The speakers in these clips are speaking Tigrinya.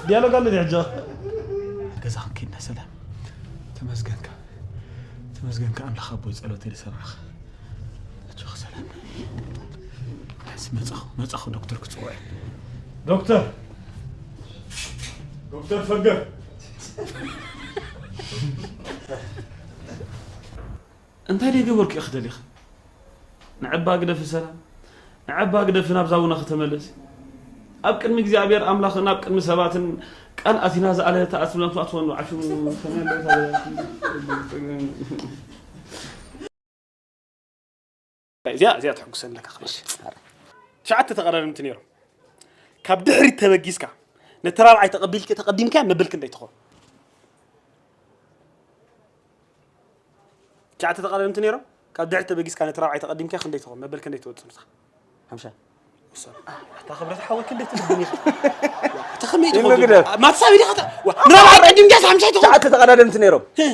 ዲያሎግ ኣሎ ድሕጆ። ገዛኹም ኪድና ሰላም። ተመስገንካ። ተመስገንካ ኣምላኽ ኣቦይ ጸሎተይ ዝሰማዕኻ። ኣጆኻ ሰላም። ሕስ መጻኹ፣ መጻኹ ዶክተር ክጽውዕ። ዶክተር! ዶክተር ፈገር! እንታይ ደይ ገበርኩ ኢኺ ደሊኺ? ንዕባ ግደፊ ሰላም፣ ንዕባ ግደፊ ናብዛ ውነ ከተመለሲ። ኣብ ቅድሚ እግዚኣብሔር ኣምላኽን ኣብ ቅድሚ ሰባትን ቃል ኣቲና ዝኣለ ተኣስብለን ትኣትወን ዓሽሙ ከመይ ኣለታ እዚኣ እዚኣ ተሕጉሰኒ ኣለካ። ትሽዓተ ተቐዳደምቲ ነይሮም። ካብ ድሕሪት ተበጊስካ ነቲ ራብዓይ ተቐቢልክ ተቐዲምካ መበል ክንደይ ትኾን? ትሽዓተ ተቐዳደምቲ ነይሮም። ካብ ድሕሪት ተበጊስካ ነቲ ራብዓይ ተቐዲምካ ክንደይ ትኾን? መበል ክንደይ ትወጽእ ንስኻ? ሓምሻይ። እታ ክብረት ሓወይ ክንደይ ትልብን ኢኻ? እታ ከመይ ኢሉ ትኸውን? ግደፍ። ማትሳብ ኢኻ እታ? ዋ፣ ንራብዓይ ቀዲምካስ ሓምሻይ ትኸውን? ትሽዓተ ተቐዳደምቲ ነይሮም። ህህ።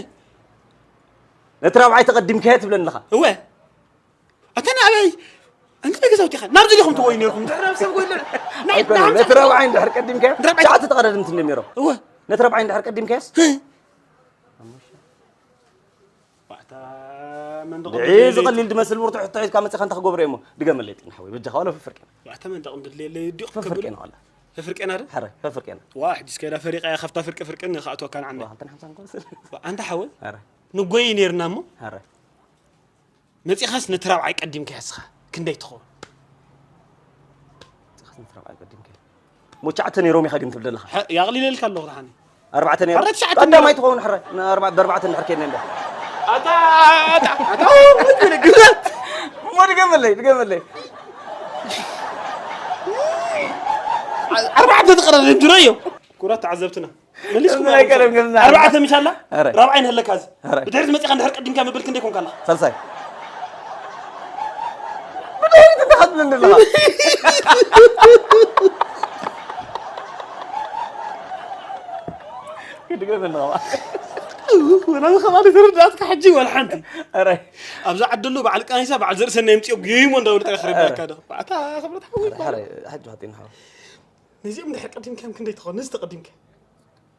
ነቲ ራብዓይ ተቐዲምካዮ ትብለኒ ኣለኻ? እወ። ኣታ ንኣበይ? ኣንታ ናይ ገዛውቲ ኢኻ። ናብዚ ዲኹም ትጎዩ ነይርኩም? ድሕሪ ናብ ሰብ ጎዩ ኣሎ። ናይ ኣይኮነን። ናብዚ ነቲ ራብዓይ እንድሕር ቀዲምካዮ፣ ንራብዓይ ትሽዓተ ተቐዳደምቲ እንድዮም ነይሮም። እወ። ነቲ ራብዓይ እንድሕር ቀዲምካዮስ? ህህ። ዋዕታ መንደቕ ድዒ ድሌለይ። ዝቐሊል ድመስል ብርቱዕ ሕቶ ሒዝካ መጺኻ እንታይ ክገብሮ እየ እሞ? ድገመለይ ጢን ሓወይ፣ በጃኻ ዋላ ፍፍርቅ። ዋዕታ መንደቕ ድሌለይ ድቕ ፈፍርቅ ከብል። ኢና ዋላ። ፈፍርቅ ኢና ዶ? ሓረ፣ ፈፍርቅ ኢና። ዋ፣ ሕጂስ ከይዳ ፈሪቓ እያ፣ ካብታ ፍርቂ ፍርቅን ክኣትወካ ንዓመይ። ዋ፣ ክልተን ሓምሳን ኮንስል። ዋ፣ ኣንታ ሓወይ። ሓረ። ንጎይ ነይርና እሞ። ሓረ። መጺኻስ ነቲ ራብዓይ ቀዲምካ እስኻ። ክንደይ ትኸውን? መጺኻስ ነቲ ራብዓይ ቀዲምካ። ሞ ትሽዓተ ነይሮም ኢኻ ግን ትብል ዘለኻ? ሐ-፣ ያቕሊለልካ ኣለኹ ደሓን። ኣርባዕተ ነይሮም? ኣረ ትሽዓተ ቀዳማይ ነይሮም። ትኸውን ሕረ። ንኣርባ-፣ ብኣርባዕተ እንድሕር ከይድና እንዳ። ኣታ፣ ኣታ፣ ኣታ፣ ሞት ግለት። ሞ ድገመለይ፣ ድገመለይ። ኣርባዕተ ተቐራረብ ጅሮ እዮም። ኩራት ተዓዘብትና። መሊስኩም ከምዚ ናይ ቀደም ከምዚ ኣርባዕተ ምሽ ኣላ? ኣረ። ራብዓይ ንህለካ እዚ። ኣረ። ብድሕሪት መጺኻ እንድሕር ቀዲምካ መበል ክንደይ ኮንካ ኣለኻ? ሳልሳይ። ብድሕሪት እንታይ ክትብል ኣለኻ? ክድገመልና ኸኣ። ወላ ብኸማን ተረዳእትካ ሕጂ ወላ ሓንቲ። ኣረ። ኣብዛ ዓዲ ኣሎ በዓል ቃኒሳ በዓል ዘርእሰናይ የምጽኦ ገይሞ እንዳበሉ ጥራይ ክረዳእካ ኣረ። ዶ። ኣታ ክብረት ሓወይ ኣረ፣ ይባል። ኣረ፣ ሕጂ ዋጢና ሓወይ። ነዚኦም እንድሕር ቀዲምካዮም ክንደይ ትኾን? ነዚ ተቐዲምካ?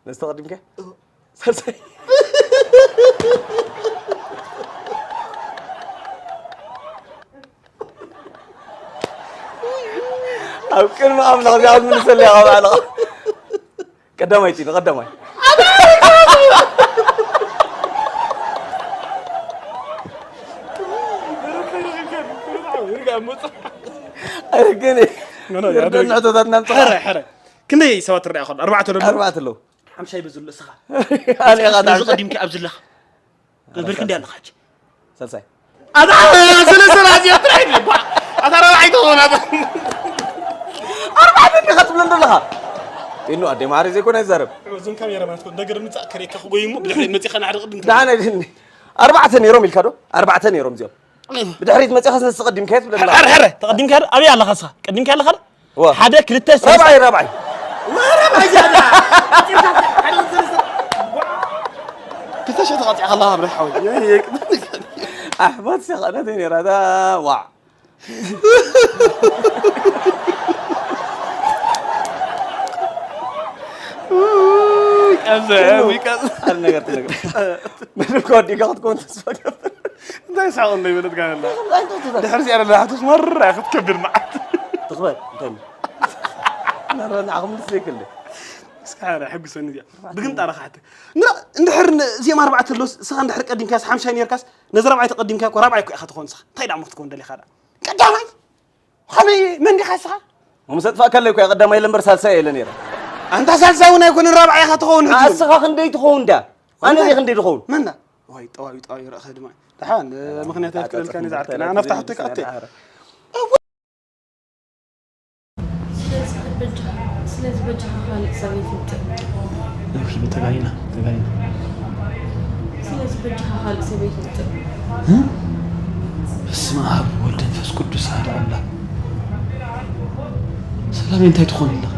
ነዚ ተቐዲምካ? እዎ። ሳልሳይ። ኣብ ቅድሚ ኣምላኽ እዚኣ ክትምልሰለይ ኢኻ ባዕልኻ። ቀዳማይ ጢኑ፣ ቀዳማይ። ኣረ ግን ኖ፣ ኖ፣ ይርደኒ ያደርግ። ሕቶታትና ምጽእ። ሕረ፣ ሕረ። ክንደይ ሰባት ትረኣ ከሎ? ኣርባዕተ ዶ? ኣርባዕተ ኣለዉ። ሓምሻይ በዝሎ እስኻ። ኣነ ኢኻ ኣነ ታሕሻ። ቀዲምካ ኣብዚ ኣለኻ። መበል ክንደይ ኣለኻ ሕጂ? ሳልሳይ። ኣታ፣ ስለ ስራ እዚኣ ጥራይ ድልባ። ኣታ፣ ራብዓይ ትኸውን፣ ኣታ። ኣርባዕተ እንዲኻ ትብለኒ ዘለኻ? ኢኑ ኣደ ማሪ ዘይኮነ ይዛረብ። እዞም ካሜራማን ትኮን፣ ነገር ምጻእ ከሬካ ክጎይ እሞ፣ ብድሕሪት መጺኻ ንሓደ ቅድም ትብል። ደሓን ኣይደልኒ። ኣርባዕተ ነይሮም ኢልካ ዶ? ኣርባዕተ ነይሮም እዚኦም። ብድሕሪት መጺኻስ ነዚ ተቐዲምካዮ ትብለና። ሕረ፣ ሕረ፣ ተቐዲምካዮ ዶ? ኣበይ ኣለኻ እስኻ? ቀዲምካዮ ኣለኻ ዶ? ዋ። ሓደ፣ ክልተ፣ ሰለስተ። ራብዓይ፣ ራብዓይ። ዋ፣ ራብዓይ ዝያዳ። ክልተ ሽሕ ተቐጺዕካ ኣለኻ፣ ብረ ሓወይ። ኣሕዋት ሸኻእነት ነይራ፣ እዛ፣ ዋዕ። ቀዘ፣ ቀዘ። ሓደ ነገር ትነግር። ምንም ከወዲእካ ክትከውን ተስፋ ገብር። እንታይ ሳቕ እንዶ ይበለት ጋር ኣላ? እንታይ እንታይ እንታይ? ድሕር እዚኣ ለላ ሓቶስ መራ ክትከብር መዓት። ትኽበል፣ እንታይ? ናብራ ንዓኹም ምስ ዘይክል። እስከ ሓደ ሕጉሰኒ እዚኣ። ብግምጣ ረኻ ሕተ። ንራ-፣ እንድሕር ን-፣ እዚኦም ኣርባዕተ ኣሎስ፣ እስኻ እንድሕር ቀዲምካስ፣ ሓምሻይ ነርካስ፣ ነዚ ራብዓይ ተቐዲምካ እኮ፣ ራብዓይ እኮ ኢኻ ትኾን እስኻ። እንታይ ደኣ እሞ ክትኮን ደሊኻ ደኣ? ቀዳማይ? ኸመይ፣ መን ዲኻ እስኻ? እሞ ሰጥፋእካ ኣለይ እኮ፣ ቀዳማይ ኢለ እምበር ሳልሳይ ኢለ ነይረ። ኣንታ ሳልሳይ እውን ኣይኮነን፣ ራብዓይ ኢኻ ትኸውን ሕጂ እውን። እስኻ ክንደይ ትኸውን ደኣ? ኣነ ኣንታ ደኣ ክንደይ ትኸውን? መን ደኣ? ዋይ፣ ጠዋዩ፣ ጠዋዩ፣ ረእኸ ድማ። ደሓን፣ ምኽንያት ኣይፍቀደልካን እየ ዝዓርቅና። ኣነ ኣፍታሕ ተካእተ። ስለዚ በጃኻ፣ ስለዚ በጃኻ ካልእ ሰበይቲ ምጥእ። ኦኬ፣ ተጋይና፣ ተጋይና። ስለዚ በጃኻ ካልእ ሰበይቲ ምጥእ። እ? በስመ ኣብ ወወልድ ወመንፈስ ቅዱስ ኣሐዱ ኣምላኽ። ሰላም እንታይ ትኾን ኣለኻ?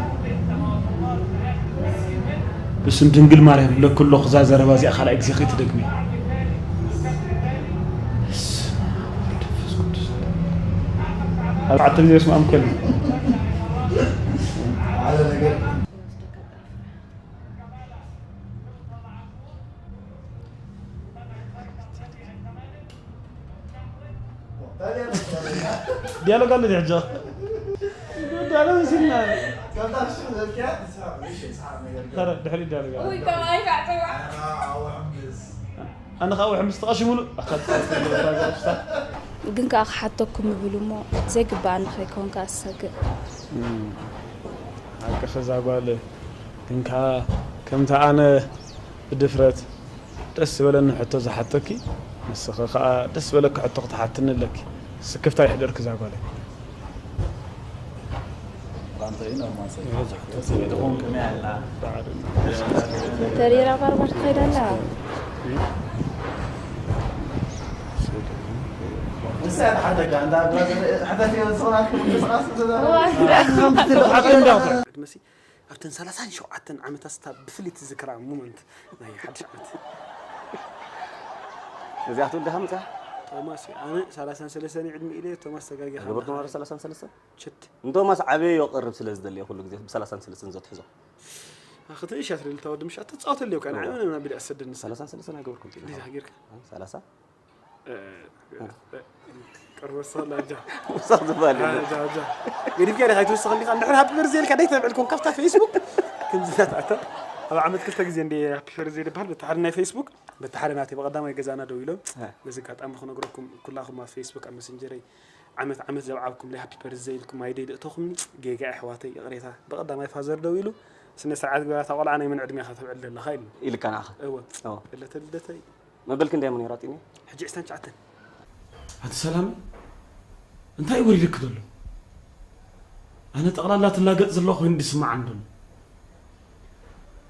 ብስም ድንግል ማርያም እብለኪ ኣለኹ፣ እዛ ዘረባ እዚኣ ካልኣይ ግዜ ከይትደግሚ። በስመ ኣብ ወወልድ ወመንፈስ ቅዱስ። ኣርባዕተ ግዜ በስመ ኣብ ከሉ። ዲያሎግ ኣሎ ድሕጃ ዲያሎግ ሲና ረ ድሕሪ ዲያሎግ ኣነ ከዓ ውሕም ዝተቐሽሙሉ ግን ከዓ ክሓተኩም ይብል እሞ ዘይግባኣኒ ከይከውን ከዓ ዝሰግእ ሓቂ ኸዛ ጓል ግን ከዓ ከምቲ ኣነ ብድፍረት ደስ ዝበለኒ ሕቶ ዝሓተኪ ንስኺ ከዓ ደስ ዝበለኪ ሕቶ ክትሓትኒ ኣለኪ ስክፍታ ይሕደርኪ እዛ ጓለይ ተሪራ ባርባር ትኸይድ ኣላ ኣብተን ሰላሳን ሸውዓተን ዓመታት ስታ ብፍልይቲ ዝክራ ሙመንት ናይ ሓድሽ ዓመት እዚኣ ትብል ዲኻ ምፅያ ቶማስ እዩ ኣነ ሰላሳን ሰለስተን እዩ ዕድመ ኢለ ቶማስ ተጋጊኻ ገበርኩም ኣለኻ። ኣረ ሰላሳን ሰለስተን ችት ንቶማስ ዓበዮ ቅርብ ስለ ዝደልየ ኩሉ ግዜ ብሰላሳን ሰለስተን ዘትሕዞ ክትንእሽ እያ ትደሊ እታ ወዲ ምሻ ትፃወተሉ እየ ከዓ ንዓይ ምንም ኣቢለ ኣሰደኒ ሰላሳን ሰለስተን ኣይገበርኩም ዲኻ ጌርካ ሰላሳ ገዲፍካ ዲኻ ኣይትውስኽ እንዲኻ እንድሕር ሃቢ በርዚ ኢልካ ደይ ተብዕልኩም ካብታ ፌስቡክ ከምዚታት ኣታ ኣብ ዓመት ክልተ ግዜ እንደ ሃፒ በርዚ ዝበሃል በቲ ሓደ ናይ ፌስቡክ በቲ ሓደ ናተይ ብቐዳማይ ገዛና ደው ኢሎም በዚ ኣጋጣሚ ክነግረኩም ኩላኹም ኣብ ፌስቡክ ኣብ መሰንጀረይ ዓመት ዓመት ዘብዓብኩምለይ ሃፒ በርዚ ኢልኩም ኣይደይ ልእተኹምኒ ጌጋ ኣሕዋተይ ይቕሬታ ብቐዳማይ ፋዘር ደው ኢሉ ስነ ስርዓት ግበራ እታ ቆልዓ ናይ መን ዕድመ ኢኻ ተብዕል ዘለኻ ኢሉ ኢልካ ንዓኻ እወ ዕለተ ልደተይ መበል ክንደይ እሞ ነይራ ጢኒ? ሕጂ ዕስራን ትሽዓተን። ኣቲ ሰላም እንታይ ወሪድክ ዘሎ? ኣነ ጠቕላላ ትላገጥ ዘሎ ኮይኑ ድስማዓን ዘሎ።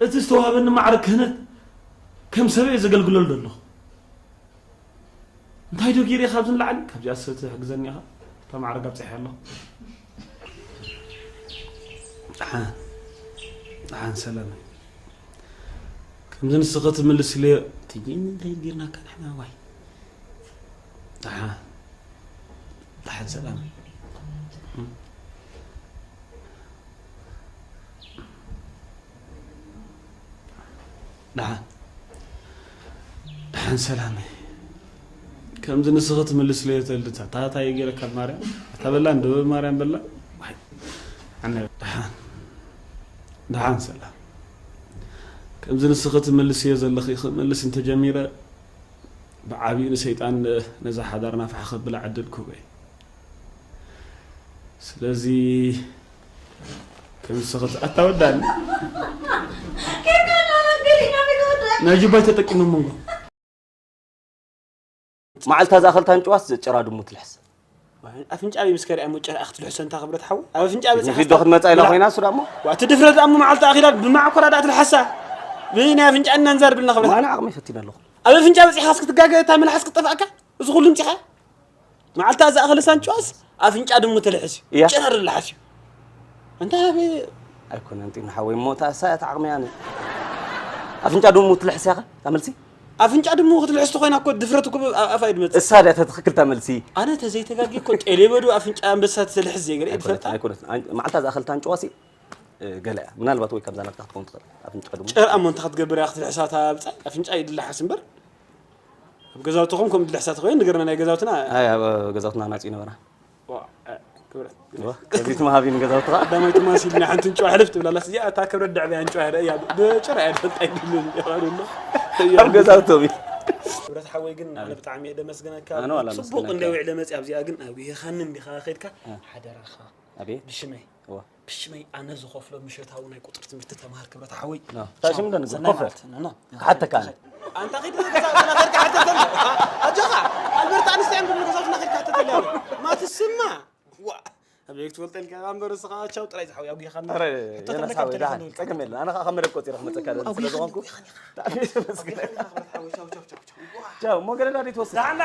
እቲ ዝተዋህበኒ ማዕረ ክህነት ከም ሰበየ ዘገልግለሉ ዘለኹ። እንታይ ዶ ገይረ ካብዚ ንላዕሊ ካብዚኣ ሰብ ትሕግዘኒ ኢኻ? እታ ማዕረግ ኣብፂሐ ኣለኹ። ደሓን ደሓን ሰላም። ከምዚ ንስኺ ትምልስለዮ ትይኒ እንታይ ጌርናካ ንሕና ዋይ ደሓን ደሓን ሰላም ደሓን ደሓን ሰላም ከምዚ ንስኺ ትምልስለዮ ተልድታ ታታይ ገይረ ካብ ማርያም ኣታ በላ እንዶ ማርያም በላ ዋይ ኣነ ደሓን ደሓን ሰላም ከምዚ ንስኺ ትምልስዮ ዘለኺ ክምልስ እንተጀሚረ ብዓቢኡ ንሰይጣን ነዛ ሓዳርና ፋሕ ከብላ ዕድል ክህቦ እየ ስለዚ ከምዚ ንስኺ ኣታ ወዳኒ ናይ ጅባይ ተጠቂመ መንጎ መዓልታ ዝኣኸልታ ኣንጭዋስ ጭራ ድሙ ትልሕስ። ኣፍንጫ ኣበይ ምስ ከሪኣ እሞ ጭራ ክትልሕሶ እንታ ክብረት ሓወይ ኣብ ኣፍንጫ በፂሓ ንፊት ዶ ክትመፃ ኢላ ኮይና እሱ ዳሞ ዋእ እቲ ድፍረት ዳሞ መዓልታ ኣኺላ ብማዕኮራ ዳኣ ትልሓሳ ብናይ ኣፍንጫ እና እንዛር ብልና ክብረት ኣነ ዓቕመይ ፈቲነ ኣለኹ ኣብ ኣፍንጫ በፂሓ እስክትጋገ እታ መልሓስ ክትጠፍኣካ እዚ ኩሉ ምፂኻ መዓልታ ዝኣኸለ ሳንጭዋስ ኣፍንጫ ድሙ ትልሕስ እዩ እያ። ጭራ ድልሓስ እዩ እንታይ ኣበይ ኣይኮነን ጢም ሓወይ እሞ እታ እሳ እያ ተዓቕመያ ኣፍንጫ ድሙ ትልሕስ ያኸ እታ መልሲ ኣፍንጫ ድሙ ክትልሕስ ተኮይና እኮ ድፍረት እኮ ኣብ ኣፋ እዩ ድመጽእ እሳ ድያ እታ ትኽክል እታ መልሲ ኣነ ተዘይተጋጊ እኮ ጤሌበዱ ኣፍንጫ ኣንበሳ ትልሕስ ዘይገለ እዩ ኣይኮነት ትፈልጣ ኣይኮነት ኣን- መዓልታ ዝኣኸልታ ኣንጭዋሲ እ፣ ገለ እያ ምናልባት ወይ ከምዛ ናትካ ክትከውን ትኽእል ኣፍንጫ ድሙ ጭር ኣሞ እንተ ክትገብር እያ ክትልሕሳ እታ ብጻይ ኣፍንጫ ይድልሓስ እምበር ኣብ ገዛውትኹም ከም ድልሕሳ ተኮይኑ ንገርና ናይ ገዛውትና ኣይ ኣብ ገዛውትና ናጽ ይነበራ ዋ፣ እ፣ ክብረት ከቢት መሃቢ ንገዛውትኻ ቀዳማይ ትማስ ኢልና ሓንቲ እንጭዋ ሕልፍ ትብላላስ እዚኣ እታ ክብረት ደዕበያ እንጭዋ እያ ብጭራ እያ ትፈልጣ ይብልን ይባሉና ኣብ ገዛውቶም እዩ ክብረት ሓወይ ግን ኣነ ብጣዕሚ እየ ደመስግነካ ኣነ ዋላ ጽቡቅ መስግነካ። እንደ ውዕለ መጽእ ኣብዚኣ ግን ኣጉሂኻኒ እንዲኻ ከድካ ሓደራኻ ኣቤት ብሽመይ እዋ። ብሽመይ ኣነ ዝኸፍሎ ምሸታዊ ናይ ቁፅሪ ትምህርቲ ተምሃር ክብረት ሓወይ ኖ፣ እንታይ ሽም እንደንግር? ሰናይ ኮፈ። መዓልቲ። ኖ፣ ኖ። ክሓተካ ኣነ። ኣንታ ኸይድ ገዛ ገዛ ኸይድ ክሓተተኒ ኣጆኻ ኣልበርት ኣንስታይን ብሉ ገዛውትና ኸይድ ክሓተተኒ ኣለ ማትስማ ዋ ኣበይ ክትፈልጠልካ እምበር እስኻ ቻው ጥራይ ዝሓው ያጉ ይኻን ኧረ፣ ዮናስ ሓወይ፣ ደሓን፣ ጸገም የለን። ኣነ ኸኣ ካብ መደብ ቆጺረ ክመጸካ ደሊ ስለ ዝኾንኩ፣ ብጣዕሚ የመስግነካ። ቻው፣ እሞ ገለ ዳዲ ትወስድ። ዳሕና